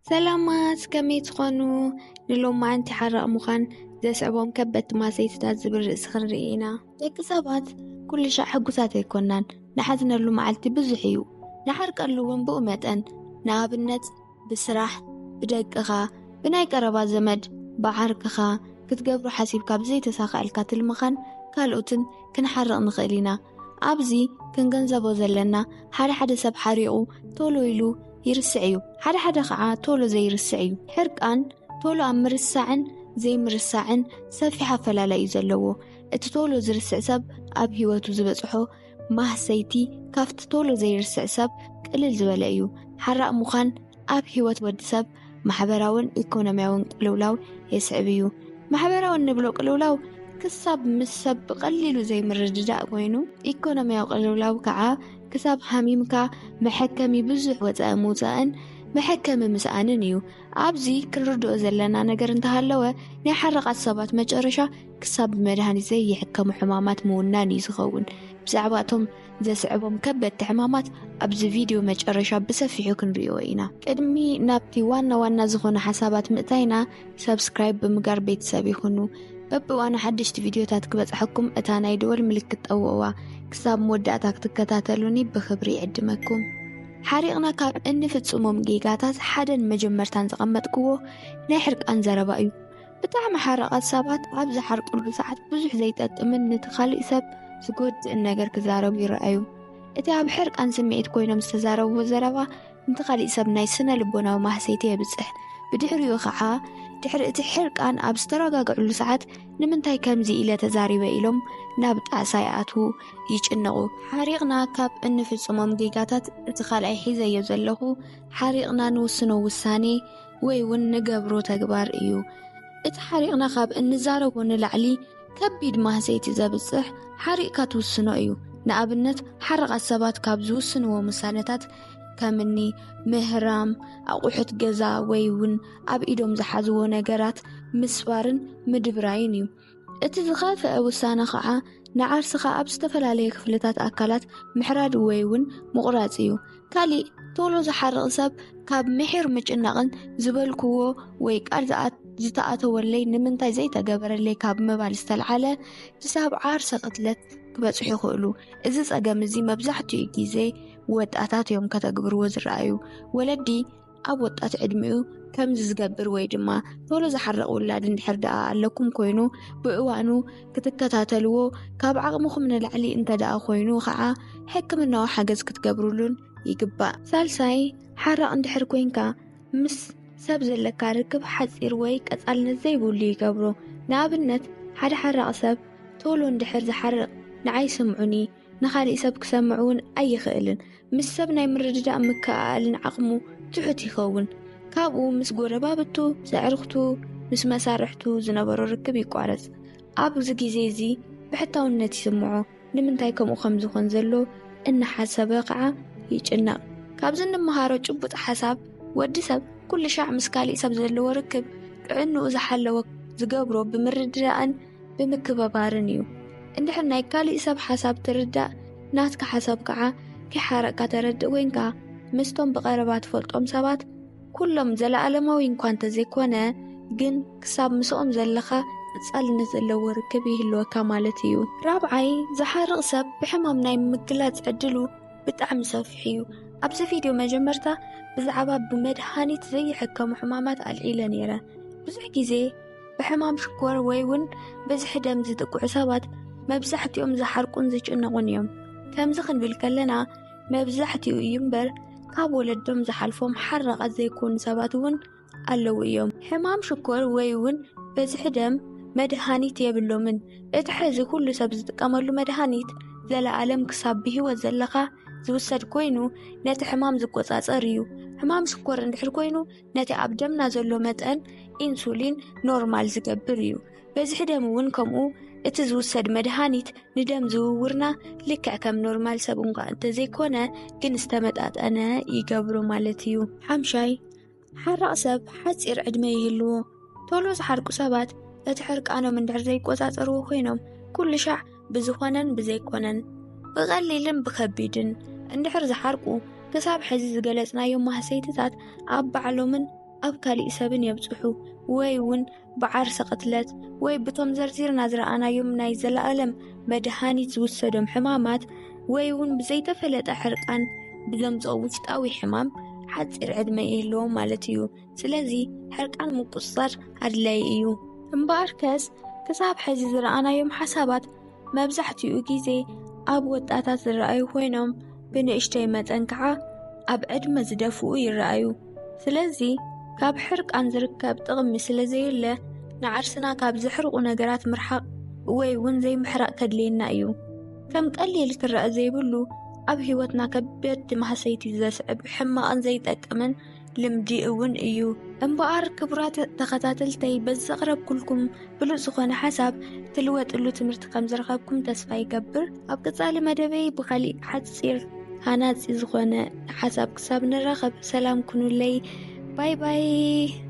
ሰላማት፣ ከመይ ትኾኑ? ንሎማዓንቲ ሓራቕ ምዃን ዘስዕቦም ከበድቲ ማሰይትታት ዝብል ርእሲ ክንርኢ ኢና። ደቂ ሰባት ኩሉ ሻዕ ሕጉሳት ኣይኮናን። ንሓዝነሉ መዓልቲ ብዙሕ እዩ፣ ንሓርቀሉ እውን ብኡ መጠን። ንኣብነት ብስራሕ፣ ብደቅኻ፣ ብናይ ቀረባ ዘመድ፣ ብዓርክኻ ክትገብሮ ሓሲብካ ብዘይተሳኻዐልካ ትልምኻን ካልኦትን ክንሓርቕ ንኽእል ኢና። ኣብዚ ክንገንዘቦ ዘለና፣ ሓደ ሓደ ሰብ ሓሪቑ ቶሎ ኢሉ ይርስዕ እዩ፣ ሓደ ሓደ ከዓ ቶሎ ዘይርስዕ እዩ። ሕርቃን ቶሎ ኣብ ምርሳዕን ዘይምርሳዕን ሰፊሕ ኣፈላላይ እዩ ዘለዎ። እቲ ቶሎ ዝርስዕ ሰብ ኣብ ህይወቱ ዝበፅሖ ማህሰይቲ ካብቲ ቶሎ ዘይርስዕ ሰብ ቅልል ዝበለ እዩ። ሓራቕ ምዃን ኣብ ህይወት ወዲ ሰብ ማሕበራውን ኢኮኖሚያውን ቅልውላው የስዕብ እዩ። ማሕበራዊ እንብሎ ቅልውላው ክሳብ ምስ ሰብ ብቐሊሉ ዘይምርድዳእ ኮይኑ፣ ኢኮኖሚያዊ ቅልውላው ከዓ ክሳብ ሃሚምካ መሐከሚ ብዙሕ ወፃኢ ምውፃእን መሐከሚ ምስኣንን እዩ። ኣብዚ ክንርድኦ ዘለና ነገር እንተሃለወ፣ ናይ ሓረቓት ሰባት መጨረሻ ክሳብ ብመድሃኒት ዘይሕከሙ ሕማማት ምውናን እዩ ዝኸውን። ብዛዕባ እቶም ዘስዕቦም ከበድቲ ሕማማት ኣብዚ ቪድዮ መጨረሻ ብሰፊሑ ክንርእዮ ኢና። ቅድሚ ናብቲ ዋና ዋና ዝኾነ ሓሳባት ምእታይና፣ ሰብስክራይብ ብምጋር ቤተሰብ ይኹኑ። በብእዋኑ ሓደሽቲ ቪድዮታት ክበጽሐኩም እታ ናይ ደወል ምልክት ጠውቕዋ። ክሳብ መወዳእታ ክትከታተሉኒ ብኽብሪ ይዕድመኩም። ሓሪቕና ካብ እንፍጽሞም ጌጋታት ሓደን መጀመርታን ዘቐመጥክዎ ናይ ሕርቃን ዘረባ እዩ። ብጣዕሚ ሓራቓት ሰባት ኣብ ዝሓርቅሉ ሰዓት ብዙሕ ዘይጠቅምን ነቲ ካሊእ ሰብ ዝጎድእን ነገር ክዛረቡ ይረኣዩ። እቲ ኣብ ሕርቃን ስምዒት ኮይኖም ዝተዛረብዎ ዘረባ ነቲ ካሊእ ሰብ ናይ ስነ ልቦናዊ ማህሰይቲ የብጽሕ። ብድሕሪኡ ኸዓ ድሕሪ እቲ ሕርቃን ኣብ ዝተረጋግዕሉ ሰዓት ንምንታይ ከምዚ ኢለ ተዛሪበ ኢሎም ናብ ጣዕሳ ይኣትዉ፣ ይጭነቑ። ሓሪቕና ካብ እንፍጽሞም ጌጋታት እቲ ካልኣይ ሒዘዮ ዘለኹ ሓሪቕና ንውስኖ ውሳኔ ወይ እውን ንገብሮ ተግባር እዩ። እቲ ሓሪቕና ካብ እንዛረቦ ንላዕሊ ከቢድ ማህሰይቲ ዘብጽሕ ሓሪቕካ ትውስኖ እዩ። ንኣብነት ሓራቓት ሰባት ካብ ዝውስንዎም ውሳነታት ከምኒ ምህራም ኣቑሑት ገዛ ወይ እውን ኣብ ኢዶም ዝሓዝዎ ነገራት ምስባርን ምድብራይን እዩ። እቲ ዝኸፍአ ውሳነ ኸዓ ንዓርስኻ ኣብ ዝተፈላለየ ክፍልታት ኣካላት ምሕራድ ወይ እውን ምቑራጽ እዩ። ካሊእ ቶሎ ዝሓርቕ ሰብ ካብ ምሒር ምጭናቕን ዝበልክዎ ወይ ቃል ዝኣት- ዝተኣተወለይ ንምንታይ ዘይተገበረለይ ካብ ምባል ዝተልዓለ ክሳብ ዓርሰ ቅትለት ክበጽሑ ይኽእሉ። እዚ ጸገም እዚ መብዛሕትኡ ግዜ ወጣታት እዮም ከተግብርዎ ዝረኣዩ። ወለዲ ኣብ ወጣት ዕድሚኡ ከምዚ ዝገብር ወይ ድማ ቶሎ ዝሓርቕ ውላድ እንድሕር ደኣ ኣለኩም ኮይኑ፣ ብእዋኑ ክትከታተልዎ፣ ካብ ዓቕምኹም ንላዕሊ እንተ ደኣ ኮይኑ ኸዓ ሕክምናዊ ሓገዝ ክትገብሩሉን ይግባእ። ሳልሳይ፣ ሓራቕ እንድሕር ኮይንካ ምስ ሰብ ዘለካ ርክብ ሓጺር ወይ ቀጻልነት ዘይብሉ ይገብሮ። ንኣብነት፣ ሓደ ሓራቕ ሰብ ቶሎ እንድሕር ዝሓርቕ ንዓይ ስምዑኒ፣ ንኻሊእ ሰብ ክሰምዕ እውን ኣይኽእልን። ምስ ሰብ ናይ ምርድዳእ ምክእኣልን ዓቕሙ ትሑት ይኸውን። ካብኡ ምስ ጎረባብቱ፣ ዘዕርኽቱ፣ ምስ መሳርሕቱ ዝነበሮ ርክብ ይቋረጽ። ኣብዚ ግዜ እዚ ብሕታውነት ይስምዖ። ንምንታይ ከምኡ ከም ዝኾን ዘሎ እናሓሰበ ኸዓ ይጭነቕ። ካብዚ እንመሃሮ ጭቡጥ ሓሳብ፣ ወዲ ሰብ ኩሉ ሻዕ ምስ ካሊእ ሰብ ዘለዎ ርክብ ጥዕንኡ ዝሓለወ ዝገብሮ ብምርድዳእን ብምክበባርን እዩ። እንድሕር ናይ ካሊእ ሰብ ሓሳብ ትርዳእ፣ ናትካ ሓሳብ ከዓ ከይሓረቕካ ተረድእ ኮይንካ፣ ምስቶም ብቐረባ ትፈልጦም ሰባት ኩሎም ዘለኣለማዊ እንኳ እንተዘይኮነ፣ ግን ክሳብ ምስኦም ዘለኻ ቀጻልነት ዘለዎ ርክብ ይህልወካ ማለት እዩ። ራብዓይ፣ ዝሓርቕ ሰብ ብሕማም ናይ ምግላጽ ዕድሉ ብጣዕሚ ሰፊሕ እዩ። ኣብዚ ቪድዮ መጀመርታ ብዛዕባ ብመድሃኒት ዘይሕከሙ ሕማማት ኣልዒለ ነይረ። ብዙሕ ግዜ ብሕማም ሽኮር ወይ እውን ብዝሒ ደም ዝጥቅዑ ሰባት መብዛሕትኦም ዝሓርቁን ዝጭነቑን እዮም። ከምዚ ክንብል ከለና መብዛሕትኡ እዩ እምበር፣ ካብ ወለዶም ዝሓልፎም ሓራቓት ዘይኮኑ ሰባት እውን ኣለዉ እዮም። ሕማም ሽኮር ወይ እውን በዝሒ ደም መድሃኒት የብሎምን። እቲ ሕዚ ኩሉ ሰብ ዝጥቀመሉ መድሃኒት ዘለኣለም ክሳብ ብህይወት ዘለኻ ዝውሰድ ኮይኑ ነቲ ሕማም ዝቆጻጸር እዩ። ሕማም ሽኮር እንድሕር ኮይኑ ነቲ ኣብ ደምና ዘሎ መጠን ኢንሱሊን ኖርማል ዝገብር እዩ። በዝሒ ደም እውን ከምኡ፣ እቲ ዝውሰድ መድሃኒት ንደም ዝውውርና ልክዕ ከም ኖርማል ሰብ እንኳ እንተዘይኮነ ግን ዝተመጣጠነ ይገብሮ ማለት እዩ። ሓምሻይ፣ ሓራቕ ሰብ ሓጺር ዕድመ ይህልዎ። ቶሎ ዝሓርቁ ሰባት እቲ ሕርቃኖም እንድሕር ዘይቆጻጸርዎ ኮይኖም ኩሉ ሻዕ ብዝኾነን ብዘይኮነን ብቐሊልን ብኸቢድን እንድሕር ዝሓርቁ ክሳብ ሕዚ ዝገለጽናዮም ማህሰይትታት ኣብ ባዕሎምን ኣብ ካሊእ ሰብን የብጽሑ፣ ወይ እውን ብዓርሰ ቅትለት ወይ ብቶም ዘርዚርና ዝረኣናዮም ናይ ዘለኣለም መድሃኒት ዝውሰዶም ሕማማት ወይ እውን ብዘይተፈለጠ ሕርቃን ብዘምጽኦ ውሽጣዊ ሕማም ሓጺር ዕድመ ይህልዎም ማለት እዩ። ስለዚ ሕርቃን ምቁጽጻር ኣድላዪ እዩ። እምበኣርከስ ክሳብ ሕዚ ዝረኣናዮም ሓሳባት መብዛሕትኡ ግዜ ኣብ ወጣታት ዝረኣዩ ኮይኖም ብንእሽተይ መጠን ከዓ ኣብ ዕድመ ዝደፍኡ ይረኣዩ። ስለዚ ካብ ሕርቃን ዝርከብ ጥቕሚ ስለ ዘየለ ንዓርስና ካብ ዘሕርቑ ነገራት ምርሓቕ ወይ እውን ዘይምሕራቕ ከድልየና እዩ። ከም ቀሊል ክረኣ ዘይብሉ ኣብ ህይወትና ከበድቲ ማህሰይቲ ዘስዕብ ሕማቕን ዘይጠቅምን ልምዲ እውን እዩ። እምበኣር ክቡራት ተኸታተልተይ በዚ ዘቕረብኩልኩም ብሉጽ ዝኾነ ሓሳብ ትልወጥሉ ትምህርቲ ከም ዝረኸብኩም ተስፋ ይገብር። ኣብ ቀጻሊ መደበይ ብኻሊእ ሓጺር ሃናጺ ዝኾነ ሓሳብ ክሳብ ንራኸብ ሰላም ኩኑለይ። ባይ ባይ።